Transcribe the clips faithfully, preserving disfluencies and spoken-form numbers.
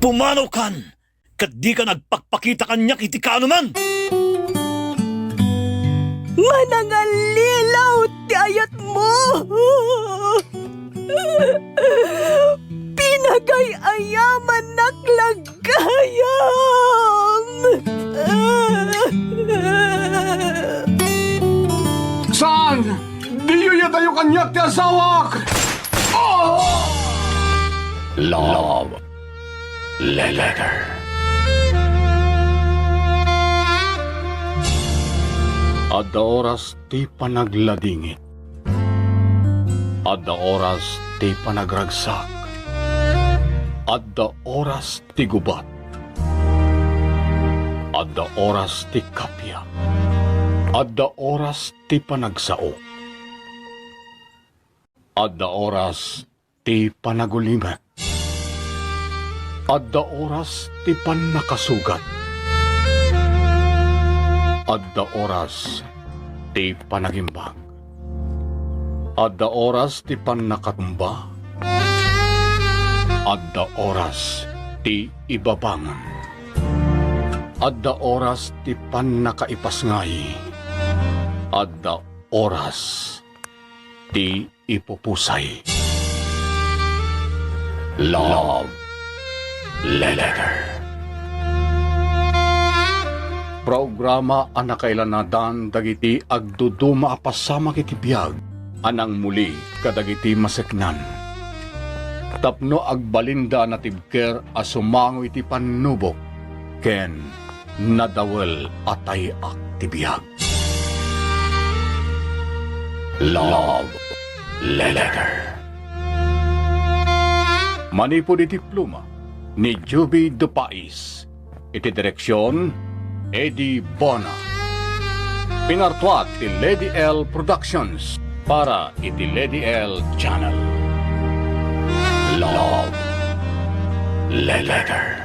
Pumanaw kan, ket dika agpakpakita kaniak iti kaanoman. Manangallilaw ti ayatmo. Pinagay-ayamannak la gayam. Saan? Diyo iyadayo kaniak ti asawak! Oh! Love Letter. Adda oras ti panagladingit. Adda oras ti panagragsak. Adda oras ti gubat. Adda oras ti kappia. Adda oras ti panagsao. Adda oras ti panagulimek. Adda oras ti pannakasugat. Adda oras ti panagimbag. Adda oras ti pannakatumba. Adda oras ti ibabangon. Adda oras ti pannakaipasngay. Adda oras ti ipupusay. Love Letter. Programa a nakailanadan dagiti agduduma a pasamak iti biag a nangmuli kadagiti maseknan. Tapno agbalinda a natibker a sumango iti pannubok ken nadawel a tay-ak ti biag. Love Letter. Manipud iti pluma ni Juby Dupais, iti direksion, Eddie Bona. Pinartuat ti Lady L Productions para iti Lady L Channel. Love Letter.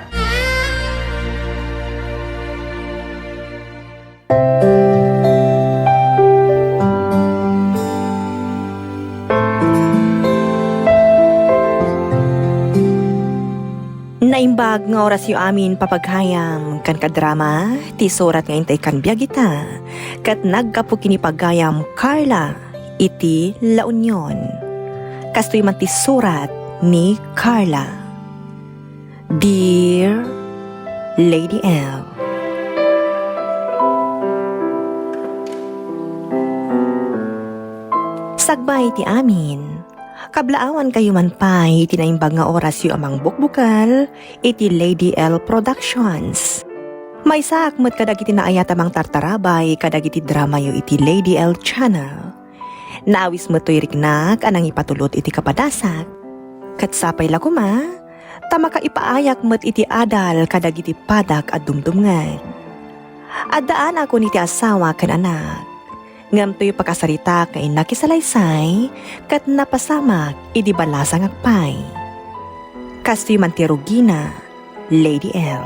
Naimbag nga orasyo amin, papagayam ken kadrama, ti surat nga intay kan biag ita, ket naggapu ken ni pagayam Carla iti La Union. Kastoy man ti surat ni Carla. Dear Lady L, sakbay ti amin, kablaawankayo man pay iti naimbag nga orasyo a mangbukbukel iti Lady L Productions. Maysaak met kadagiti naayat a mangtartarabay kadagiti dramayo iti Lady L Channel. Naawis met toy riknak a nangipatulod iti kapadasak. Ket sapay la koma, ta makaipaayak met iti adal kadagiti padak a dumdumngeg. Addaanak iti asawa ken anak, ngem toy pakasaritak nga innak isalaysay ket napasamak idi balasangak pay. Kastoy man ti rugina, Lady L.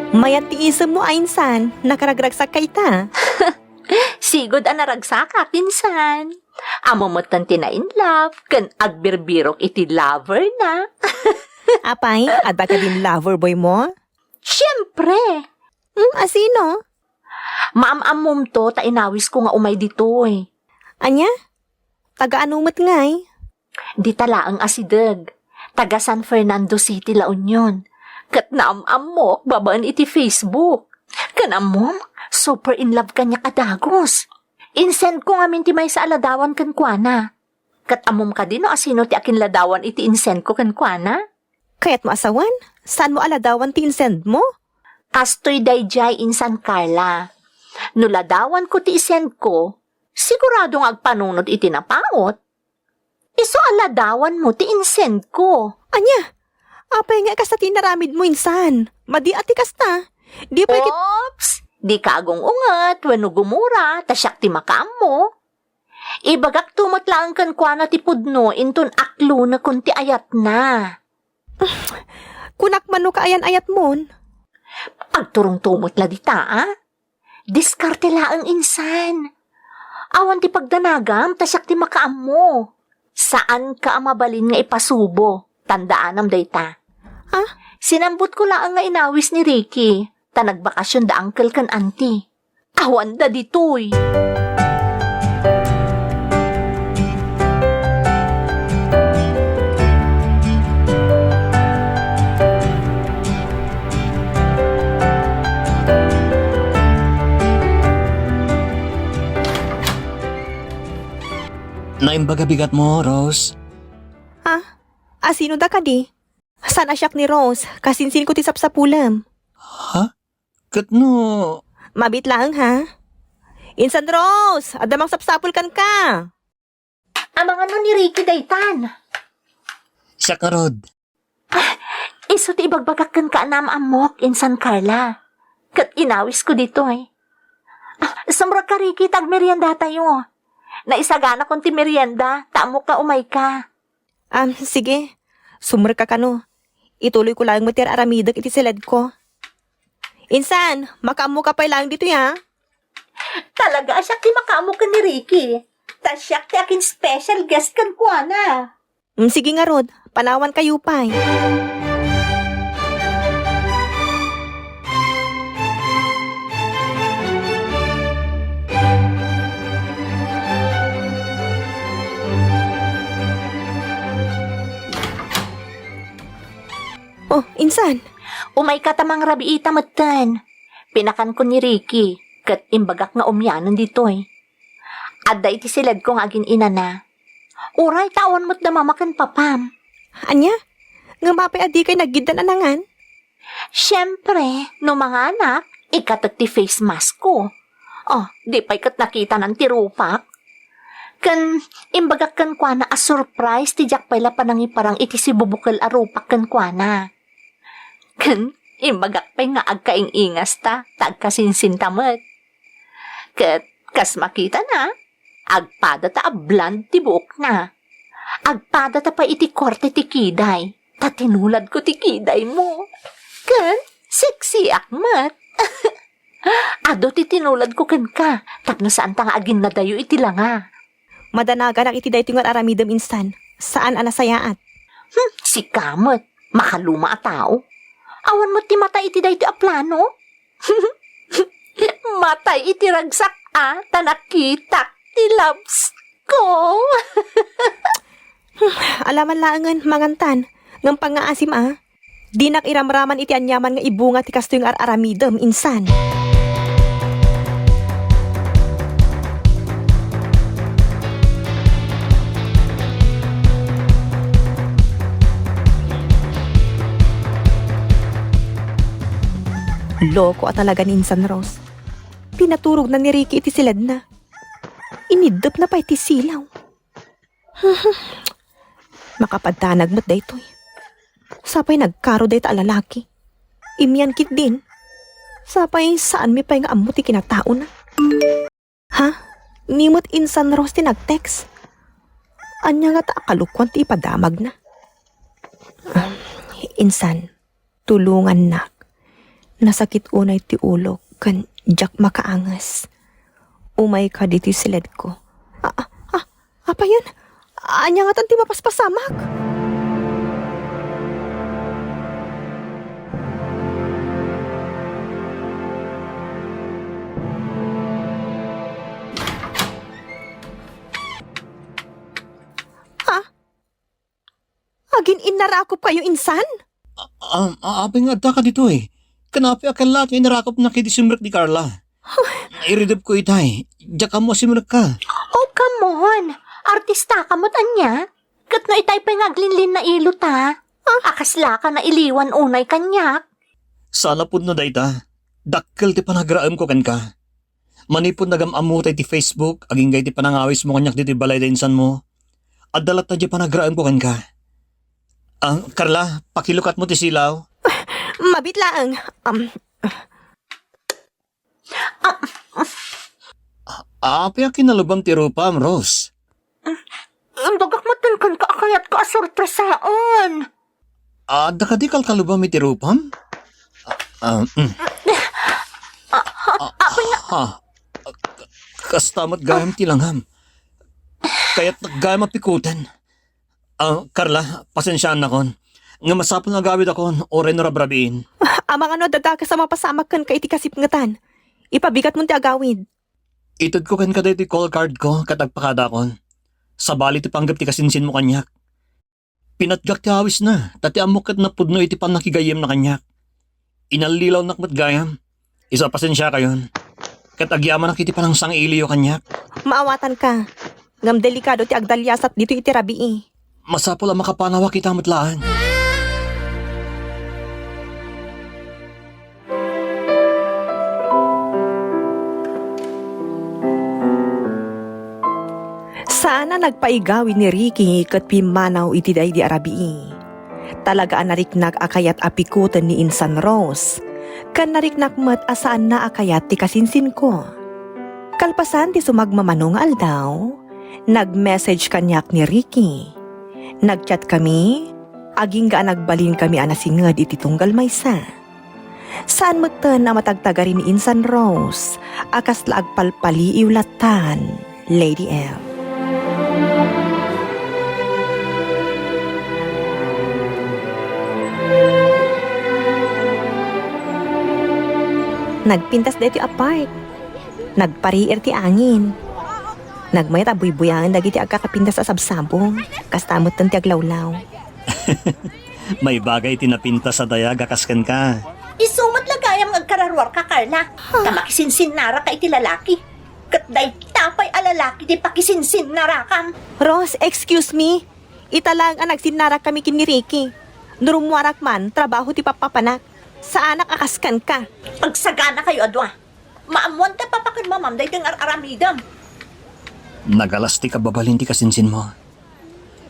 Mayat ti isemmo a insan, nakaragragsakka ita. Sigud a naragsakak, insan. Ammo metten ti na-in love ken agbirbirok iti lover na. Apay, adda kadin lover boy mo? Siempre. Hmm, a sino? Maam-ammomto ta inawisko nga umay ditoy. Ania? Taga ano met ngay? Dita laeng a sideg. Taga San Fernando City, La Union. Ket naam-ammok babaen iti Facebook. Ken ammom, super in love kaniak a dagus. Insendko ngamin ti maysa a ladawan kenkuana. Ket ammom kadi no asino ti akinladawan iti insendko kenkuana? Kayatmo a sawen? Saanmo a ladawan ti insendmo? Kastoy daydiay, insan Carla. No ladawanko ti isendko, sigurado nga agpanunot iti napaut. Isu a ladawanmo ti insendko. Ania? Apay nga kasta ti inaramidmo, insan? Madi a ti kasta. Di pay kit- Oops! Dika agung-unget wenno gumura ta siak ti makaammo. Ibagakto met laeng kenkuana ti pudno inton aklonekon ti ayatna. Kunak man no kaayan-ayatmon. Agturongto met la dita, a? Diskarte laeng, insan. Awan ti pagdanagam, ta siak ti makaammo. Saanka a mabalin nga ipasubo. Tandaanam dayta. Ah? Sinambotko laeng nga inawis ni Ricky, ta nagbakasyon da uncle ken auntie. Awanda ditoy. Naimbag a bigatmo, Rose? Ah? Asino da kadi? Saan a siak ni Rose? Kasinsinko ti sapsapulem. Ha? Ket no... Mabit laeng, ha? Insan Rose, adda mangsapsapul kenka. Amangan no ni Ricky daytan. Siak ngarud. Ah, isu ti ibagbagak kenka a naam-ammok, Insan Carla. Ket inawisko ditoy. Ah, sumrekka, Ricky, ta agmeriendatayo. Naisaganakon ti merienda, ta ammok nga umayka. Ah, sige. Sumrekka kano. Ituloyko laeng met ti ar-aramidek iti siledko. Insan, makaammoka pay laeng ditoy, ha? Talaga a siak ti makaammo ken ni Ricky. Ta siak ti akin special guest kenkuana. Mm, sige ngarud, panawankayo pay. Oh, insan? Umayka ta mangrabiita metten. Pinakankon ni Ricky, ket imbagak nga umianen ditoy. Adda iti siledko nga agin-inana. Uray ta awan met da mama ken papam. Ania? Ngem apay a dikay naggiddan a nangan? Siempre, no manganak, ikatek ti face mask ko. Oh, di pay ket nakitanan ti rupak. Ken imbagak kenkuana a surprise ti diak pay la panangiparang iti sibubukel a rupak kenkuana. Ken imbagak pay nga agkaing-ingasta ta agkasinsinta met. Ket kas makitana, agpadata a blonde ti buokna. Agpadata pay iti korte ti kiday, ta tinuladko ti kidaymo. Ken seksiak met. Adu ti tinuladko kenka, tapno saanta nga aginnadayo iti langa. Madanaganak iti daytoy nga ar-aramidem, insan. Saan a nasayaat. Hmm, sika met, makaluma a tao. Awan met ti matay iti daytoy a plano. Matay iti ragsak a, ta nakitak ti labs ko. Hmm, alaman laengen, mangantan. Ngem pangngaasim a. Dinak iramraman iti aniaman nga ibunga ti kastoy nga ar-aramidem, insan. Loko a talaga ni Insan Rose. Pinaturogna ni Ricky iti siledna. Iniddepna pay ti silaw. Makapadanag met daytoy. Sapay nagkaro dayta a lalaki. Imian ketdin. Sapay saanmi pay nga ammo ti kinataona. Ha? Ni met Insan Rose ti nag-text? Ania ngata a kalokuan ti ipadamagna? Ah, insan, tulongannak. Nasakit unay ti ulok ken diak makaanges. Umayka ditoy siledko. Ah, ah, ah, apayen? Ania ngatan ti mapaspasamak? Ah? Agin-innarakopkayo, insan? Ah, ah, apay nga addaka ditoy? Ken apay a kellaat nga innarakopnak idi simrek ni Carla? Iridepko itay, diak ammo a simrekka. Oh, come on! Artistaka met ania? Ket no itay pay nga aglinlinnailo ta? Ah? A kaslaka nailiwan unay kaniak? Saan a pudno dayta. Dakkel ti panagraemko kenka. Manipud nagam-ammota iti Facebook, agingga iti panangawismo kaniak ditoy balay da insanmo, adda latta diay panagraemko kenka. Ah, Carla, pakilukatmo ti silaw. Mabit laeng. Um, Ah, apay a kinalubam ti rupam, Rose? Imbagak met kenka a kayatka a sorpresaen. Adda kadi kalkalubam iti rupam? Ah, ah, mm. Ah, ah, apay nga. Ah, Kasta met gayam ti langam. Kayatnak gayam a pikuten. Ah, Carla, pasensiaannakon. Nga masapul nga agawidakon, uray no rabrabiin. Amangan no adda dakes a mapasamak kenka iti kasipngetan. Ipabigatmon ti agawid. Itedko kenka daytoy call card ko ket agpakadakon. Sabali ti panggep ti kasinsinmo kaniak. Pinatgak ti awisna, ta ti ammok ket napudno iti pannakigayyemna kaniak. Inallilawnak met gayam. Isu a pasensiakayon. Ket agyamanak iti panangsang-iliyo kaniak. Maawatanka. Ngem delikado ti agdaliasat ditoy iti rabii. Masapul a makapanawak ita met laeng. Saan a nagpaigawid ni Ricky ket pimmanaw iti daydi a rabii. Talaga a nariknak a kayat a pikuten ni Insan Rose, ken nariknak met a saanna a kayat ti kasinsinko. Kalpasan ti sumagmamano nga aldaw, nag-message kaniak ni Ricky. Nag-chat kami, agingga a nagbalinkami a nasinged iti tunggal maysa. Saan metten a matagtagari ni Insan Rose a kasla agpalpaliiw lattan, Lady M. Nagpintas daytoy a park. Nagpariir ti angin. Nagmayat a buybuyaen dagiti agkakapintas a sabsabong. Kasta metten ti aglawlaw. Maibagay ti napintas a dayag a kas kenka. Isu met la gayam nga agkararuarka, Carla. Ta makisinsinnarak ka iti lalaki. Ket dayta pay a lalaki ti pakisinsinnarakam. Rose, excuse me. Ita laeng a nagsinnarak kami ken ni Ricky. No rummuarak man, trabaho ti pappapanak. Saanak a kas kenka. Agsagana kayo a dua. Maammoan ta papa ken mamam daytoy nga ar-aramidem. Nagalas ti kababalin ti kasinsinmo.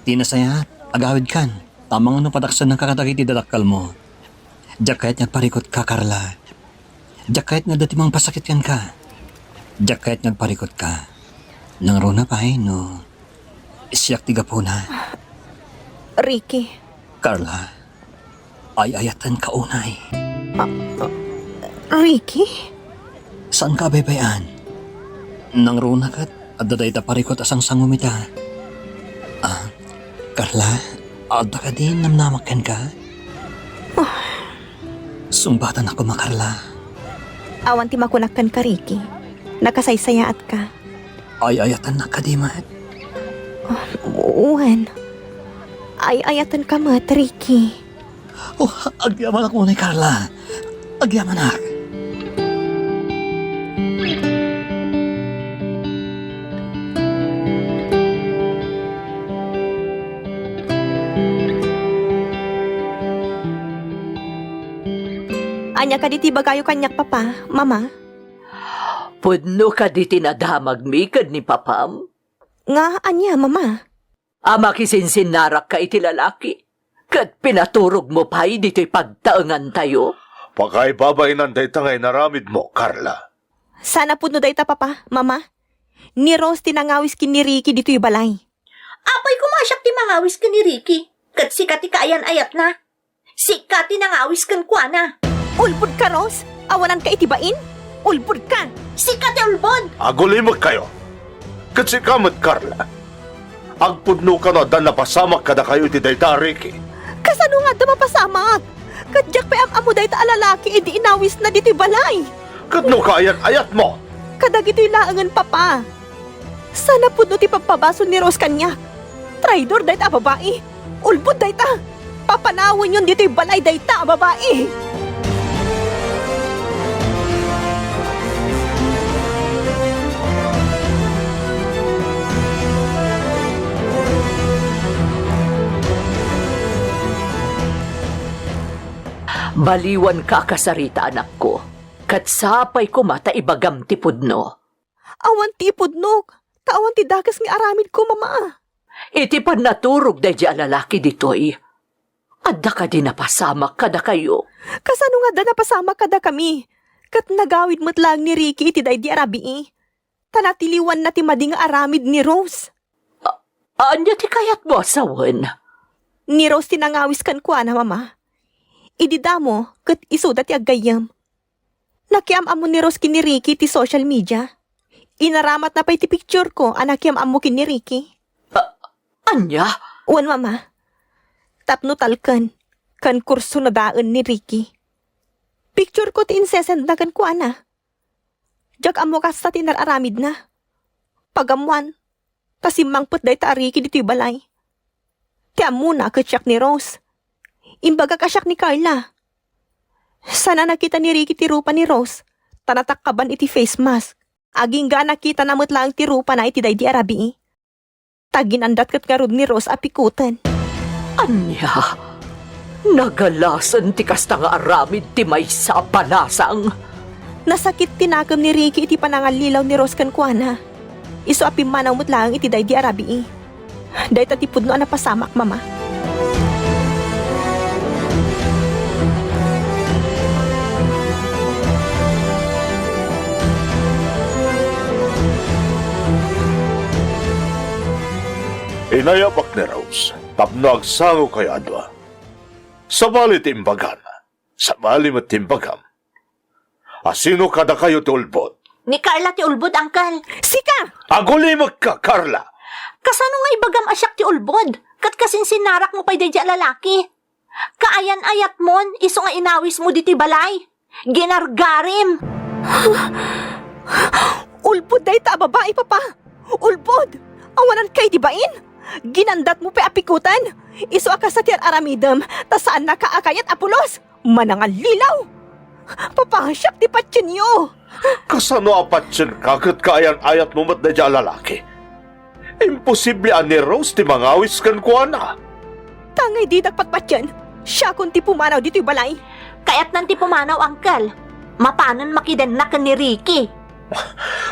Ti nasayaat, agawidkan, ta amangan no padaksennaka kadagiti dadakkelmo. Diak kayat nga agparikutka, Carla. Diak kayat nga adda ti mangpasakit kenka. Diak kayat nga agparikutka. Nangruna pay no siak ti gapuna. Ricky. Carla. Ay-ayatenka unay. Ah, ah, Ricky? Saanka a baybay-an? Nangruna ket adda dayta parikut a sangsango ita. Ah, Carla, adda kadi namnamak kenka? Ah. Sungbatanak koma, Carla. Awan ti makunak kenka, Ricky. Nakasaysayaatka. Ay-ayatennak kadi met? Ah, wen. Ay-ayatenka met, Ricky. Oh, agyamanak unay, Carla. Agyamanak. Ania kadi ti ibagayo kaniak, Papa, Mama? Pudno kadi ti nadamagmi ken ni Papam? Nga ania, Mama? A makisinsinnarakka iti lalaki, ket pinaturogmo pay ditoy pagtaengantayo? Pakaibabaenan dayta nga inaramidmo, Carla. Saan a pudno dayta, Papa, Mama. Ni Rose ti nangawis ken ni Ricky ditoy balay. Apay koma a siak ti mangawis ken ni Ricky, ket sika ti kaayan-ayatna? Sika ti nangawis kenkuana. Ulbodka, Rose! Awananka iti bain? Ulbodka! Sika ti ulbod! Agulimekkayo. Ket sika met, Carla. Agpudnoka no adda napasamak kadakayo iti dayta a Ricky. Kasano nga adda mapasamak? Ket diak pay am-ammo dayta a lalaki idi inawisna ditoy balay. Ket no kaayan-ayatmo? Kadagitoy laengen, Papa. Saan a pudno ti pagpabasol ni Rose kaniak. Traidor dayta a babai. Ulbod dayta. Papanawenyon ditoy balay dayta a babai. Baliwanka a kasarita, anakko, ket sapay koma ta ibagam ti pudno. Awan ti ipudnok, ta awan ti dakes nga aramidko, Mama. Iti pannaturog daydi a lalaki ditoy, adda kadi napasamak kadakayo? Kasano nga adda napasamak kadakami? Ket nagawid met laeng ni Ricky iti daydi a rabii, ta natiliwanna ti madi nga aramid ni Rose. A-, ania ti kayatmo a sawen? Ni Rose ti nangawis kenkuana, Mama. Idi damo, ket isuda ti aggayyem. Nakiam-ammo ni Rose ken ni Ricky ti social media. Inaramatna pay ti picture ko a nakiam-ammo ken ni Ricky. A-, ania? Wen, Mama. Tapno talken, ken kursunadaen ni Ricky. Picture ko ti insesendna kenkuana. Diak ammo kasta ti inar-aramidna. Pagammoan, ta simmangpet dayta a Ricky ditoy balay. Ti ammona ket siak ni Rose. Imbagak a siak ni Carla. Saan a nakita ni Ricky ti rupa ni Rose, ta natakkaban iti face mask. Agingga a nakitana met laeng ti rupana iti daydi a rabii. Ta ginandat ket ngarud ni Rose a pikuten. Ania? Nagalasen ti kasta nga aramid ti maysa a balasang? Nasakit ti nakem ni Ricky iti panangallilaw ni Rose kenkuana. Isu a pimmanaw met laeng iti daydi a rabii. Dayta ti pudno a napasamak, Mama. Inayabak ni Rose tapno agsangokayo a dua. Sabali ti imbagana, sabali met ti imbagam. Asino kadakayo ti ulbod? Ni Carla ti ulbod, Uncle. Sika! Agulimekka, Carla! Kasano nga ibagam a siak ti ulbod? Ket kasinsinnarakmo pay daydi a lalaki? Kaayan-ayatmon, isu nga inawismo ditoy balay. Ginargarim! Ulbod dayta a babai, Papa! Ulbod! Awanan kay di bain! Ginandatmo pay a pikuten! Isu a kasta ti ar-aramidem, ta saannaka a kayat a pulos! Manangallilaw! Papa, siak ti patienyo! Kasano a patienka ket kaayan-ayatmo met daydi a lalaki? Imposible a ni Rose ti mangawis kenkuana. Ta ngay didak patpatien, siakon ti pumanaw ditoy balay. Kayatnan ti pumanaw, Uncle. Mapanen makidenna ken ni Ricky.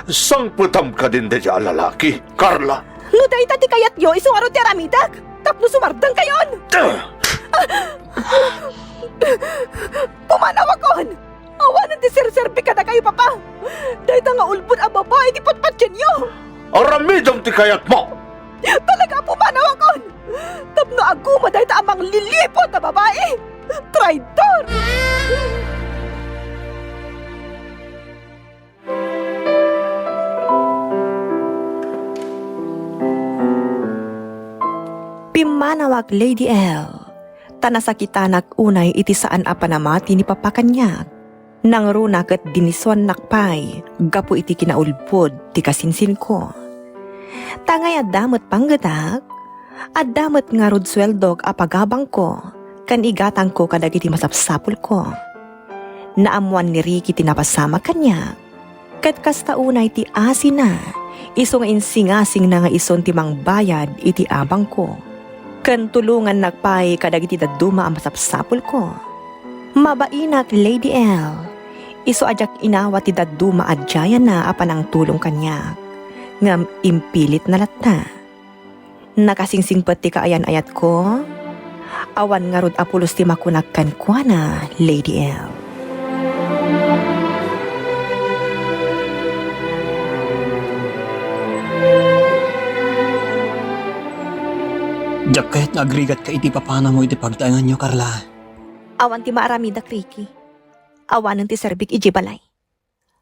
Sangpetam kadin daydi a lalaki, Carla. No dayta ti kayatyo, isu ngarud ti aramidek. Tapno sumardengkayon. Pumanawakon! Awanen ti serserbi kadakayo, Papa! Dayta nga ulbod a babai ti patpatienyo! Aramidem ti kayatmo! Talaga a pumanawakon! Tapno aguma dayta a mangliliput a babai! Traidor! Pimmanawak, Lady L, ta nasakitanak unay iti saan a panamati ni Papa kaniak. Nangruna ket dinisuannak pay gapu iti kinaulbod ti kasinsinko. Ta ngay adda met panggedak, adda met ngarud sueldok a pagabangko ken igatangko kadagiti masapsapulko. Naammoan ni Ricky ti napasamak kaniak, ket kasta unay ti asina, isu nga insingasingna nga isun ti mangbayad iti abangko, ken tulongannak pay kadagiti dadduma a masapsapulko. Mabainak, Lady L, isu a diak inawat ti dadduma a diayanna a panangtulong kaniak, ngem impilitna latta. Nakasingsingpet ti kaayan-ayatko. Awan ngarud a pulos ti makunak kenkuana, Lady L. Diak kayat nga agrigatka iti papanawmo iti pagtaenganyo, Carla. Awan ti maaramidak, Ricky. Awanen ti serbik idiay balay.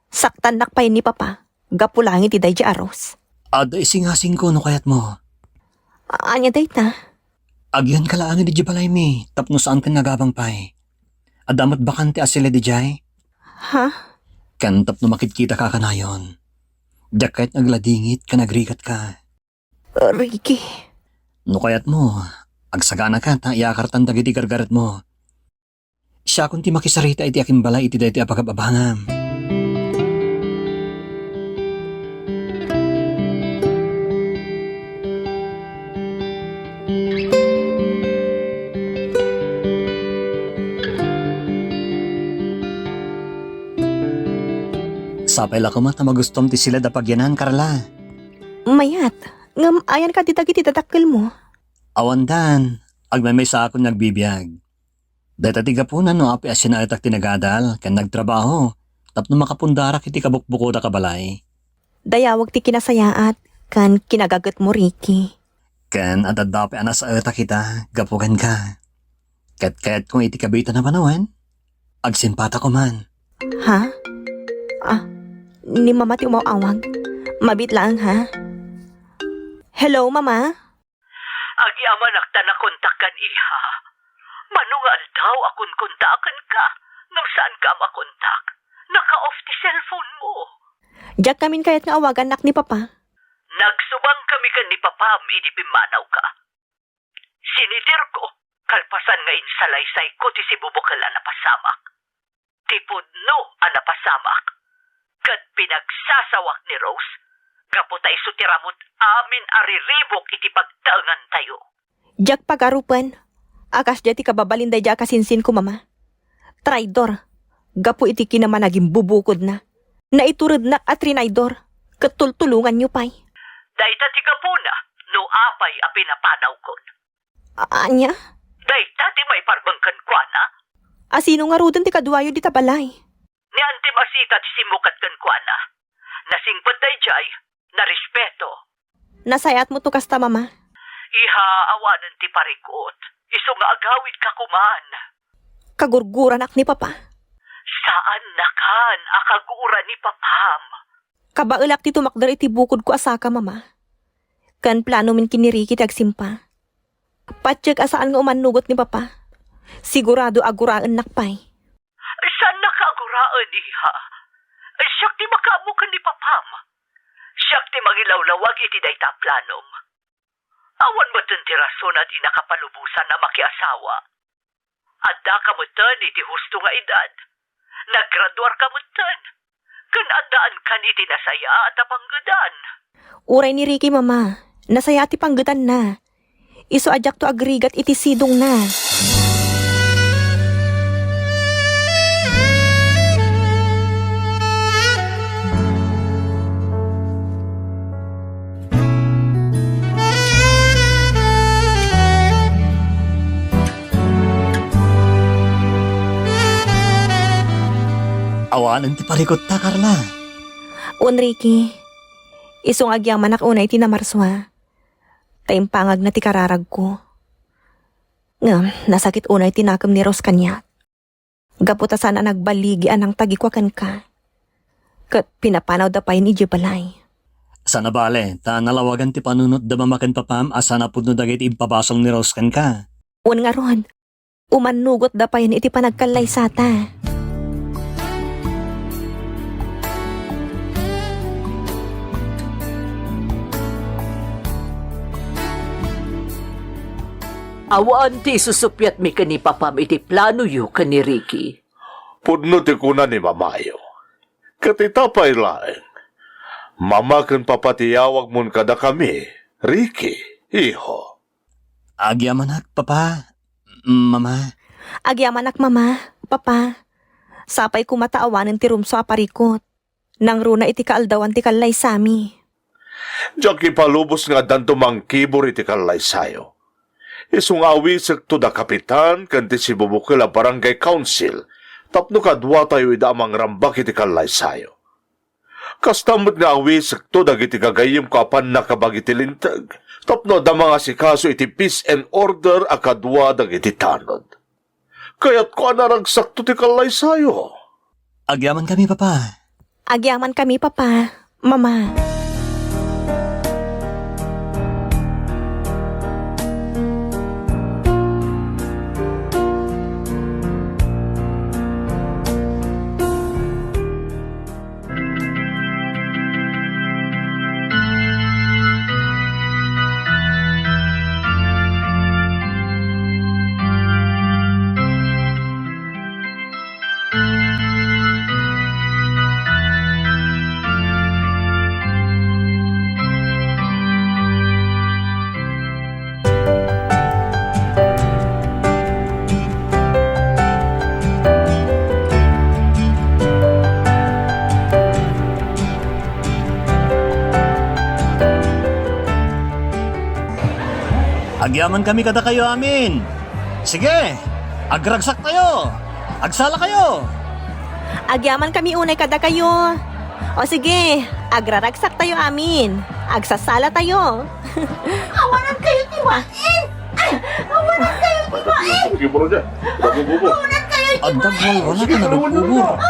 Saktannak pay ni Papa, gapu laeng iti daydi a Rose. Adda isingasingko no kayatmo. A-, ania dayta? Agyanka laeng idiay balaymi, tapno saanka nga agabang pay. Adda met bakante a silid idiay? Ha? Ken tapno makitkitaka kanayon. Diak kayat nga agladingit ken agrigatka. Ricky. No kayatmo, agsaganaka ta iyakartan dagiti gargaretmo. Siakon ti makisarita iti akimbalay iti daytoy a pagab-abangam. Sapay la koma ta magustom ti silid a pagyanan, Carla. Mayat, ngem ayanka ti dagiti dadakkelmo? Awandan, agmaymaysaakon nga agbibiag. Dayta ti gapuna no apay a sinaetak ti nagadal ken nagtrabaho tapno makapundarak iti kabukbukodak a balay. Dayawek ti kinasayaat ken kinagagetmo, Ricky. Ken adda pay a nasaetak ita gapu kenka. Ket kayatko nga iti kabiitan a panawen, agsimpatak koman. Ha? Ah, ni Mama ti umaw-awag. Mabiit laeng, ha? Hello, Mama? Agyamanak ta nakontak kan, iha. Mano nga aldaw a kunkunta kenka, ngem saanka a makontak. Naka-off ti cellphone mo. Diak ngamin kayat nga awagannak ni Papa. Nagsubang kami ken ni Papam idi pimmanawka. Sinidirko, kalpasan nga insalaysayko ti sibubukel a napasamak. Ti pudno a napasamak. Ket pinagsasawak ni Rose, gapu ta isu ti ramut amin a riribuk iti pagtaengantayo. Diak pagarupen a kasdiay ti kababalin daydiay a kasinsinko, Mama. Traidor, gapu iti kinamanagimbubukodna. Naiturednak a trinaidor, ket tultulonganyo pay. Dayta ti gapuna no apay a pinapanawkon. A-, ania? Dayta ti maiparbeng kenkuana. A sino ngaruden ti kaduayo dita balay? Ni Auntie Masita ti simmukat kenkuana. Nasingpet daydiay, narespeto. Nasayaatmo to kasta, Mama. Iha, awanen ti parikut. Isu nga agawidka koman. Kagurguranak ni Papa. Saannakan a kagura ni Papam. Kabaelak ti tumakder iti bukodko a saka, Mama. Ken planomin ken ni Ricky ti agsimpa. Patiek a saan nga umannugot ni Papa. Sigurado a guraennak pay. Saannaka a guraen, iha. Siak ti makaammo ken ni Papam. Siak ti mangilawlawag iti dayta a planom. Awan metten ti rason a dinaka palubosan a makiasawa. Addaka metten iti husto nga edad. Naggraduarka metten. Ken addaankan iti nasayaat a panggedan. Uray ni Ricky, Mama, nasayaat ti panggedanna. Isu a diakto agrigat iti sidongna. Awanen ti parikutta, Carla. Wen, Ricky, isu nga agyamanak unay ti namarsua, ta impangagna ti kararagko. Ngem nasakit unay ti nakem ni Rose kaniak. Gapu ta saan a nagbaligi a nangtagikua kenka. Ket pinapanawda payen idiay balay. Saan a bale, ta nalawagan ti panunotda Mama ken Papam a saan a pudno dagiti impabasol ni Rose kenka. Wen ngarud, umannugotda payen iti panagkallaysata. Awan ti isusuppiatmi ken ni Papam iti planoyo ken ni Ricky. Pudno ti kuna ni Mamayo. Ket ita pay laeng, Mama ken Papa ti yawagmon kadakami, Ricky, iho. Agyamanak, Papa, Mama. Agyamanak, Mama, Papa. Sapay koma ta awanen ti rumsua a parikut. Nangruna iti kaaldawan ti kallaysami. Diak ipalubos nga addanto mangkibor iti kallaysayo. Isu nga awisekto da kapitan ken ti sibubukel a barangay council tapno kaduatayo ida a mangrambak iti kallaysayo. Kasta met nga awisekto dagiti gagayyemko a pannakabagi ti linteg tapno adda mangasikaso iti peace and order a kadua dagiti tanod. Kayatko a naragsakto ti kallaysayo. Agyamankami, Papa. Agyamankami, Papa, Mama. Agyamankami kadakayo amin. Sige, agragsaktayo. Agsalakayo. Agyamankami unay kadakayo. O sige, agraragsaktayo amin. Agsasalatayo. Awanan kayo ti main! Awanan kayo ti main! Sige, bro, dyan. Bago, bago. Awanan kayo Adda walwala nga nagpubor.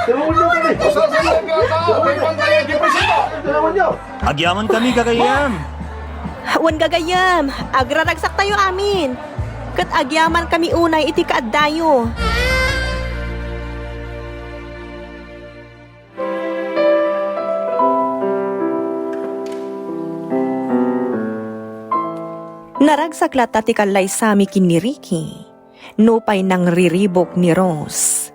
Agyaman kami, gagayyem. Wen gagayyem, agraragsaktayo amin. Ket agyaman kami unay iti kaaddayo. Naragsak latta ti kallaysami ken ni Ricky. Nupay nangriribuk ni Rose.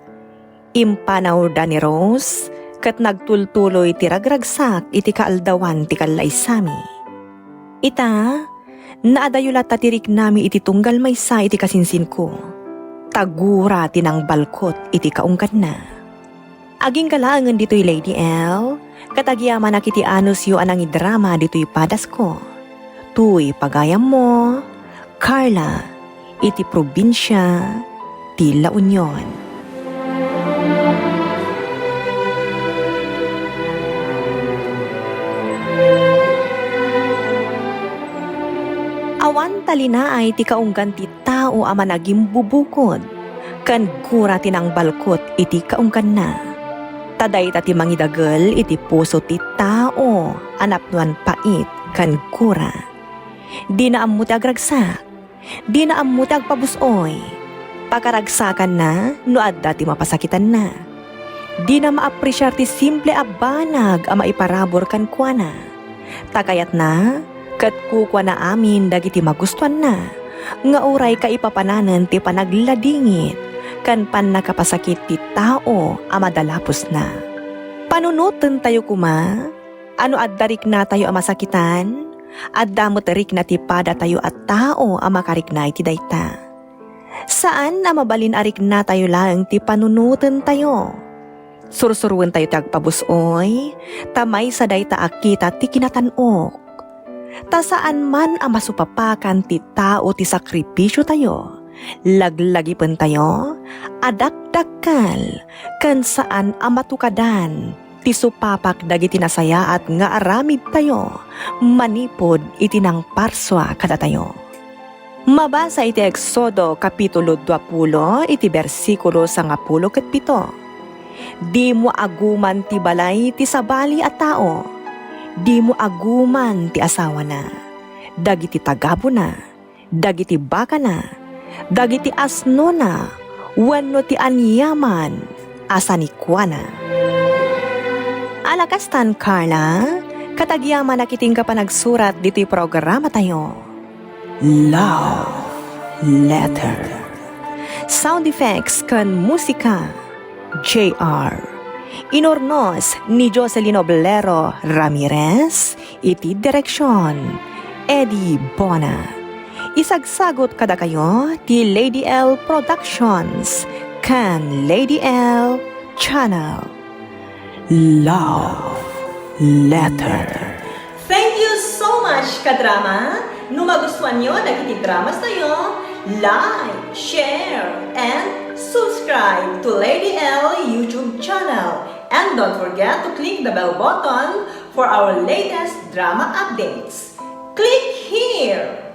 Impanawda ni Rose ket nagtultuloy ti ragragsak iti kaaldawan ti kallaysami. Ita, naadayo latta ti riknami iti tunggal maysa iti kasinsinko. Ta gura ti nangbalkot iti kaungganna. Agingga laengen ditoy Lady L, ket agyamanak iti anusyo a nangidrama ditoy padasko. Toy pagayammo, Carla, iti probinsia ti La Union. Awan talinaay ti kaunggan ti tao a managimbubukod, ken gura ti nangbalkot iti kaungganna. Ta dayta ti mangidagel iti puso ti tao a napnoan pait ken gura. Dina ammo ti agragsak. Dina ammo ti agpabus-oy. Pakaragsakanna no adda ti mapasakitanna. Dina maapresiar ti simple a banag a maiparabur kenkuana. Ta kayatna, ket kukuana amin dagiti magustuanna, nga uray kaipapananen ti panagladingit ken pannakapasakit ti tao a madalapusna. Panunotentayo koma a no adda riknatayo a masakitan, adda met rikna ti padatayo a tao a makarikna iti dayta. Saan a mabalin a riknatayo laeng ti panunotentayo. Sursuruentayo ti agpabus-oy, ta maysa dayta a kita ti kinatan-ok. Ta saan man a masupapakan ti tao ti sakripisiotayo, laglagipentayo, a dakdakkel, ken saan a matukadan ti supapak dagiti nasayaat nga aramidtayo manipud iti nangparsua kadatayo. Mabasa iti Exodo, Kapitulo duapulo, iti bersikulo sangapulo ket pito. Dimo aguman ti balay ti sabali a tao. Dimo aguman ti asawana, dagiti tagabuna, dagiti bakana, dagiti asnona, wenno ti aniaman a sanikuana. Ala kastan, Carla, ket agyamanak iti ingga panagsurat ditoy programatayo. Love Letter. Sound effects ken musika, J R. Inurnos ni Jocelyn Oblero Ramirez, iti direksion, Eddie Bona. Isagsagut kadakayo ti Lady L Productions ken Lady L Channel. Love Letter. Thank you so much, kadrama! No magustuanyo dagiti dramas tayo, like, share, and subscribe to Lady L YouTube channel. And don't forget to click the bell button for our latest drama updates. Click here!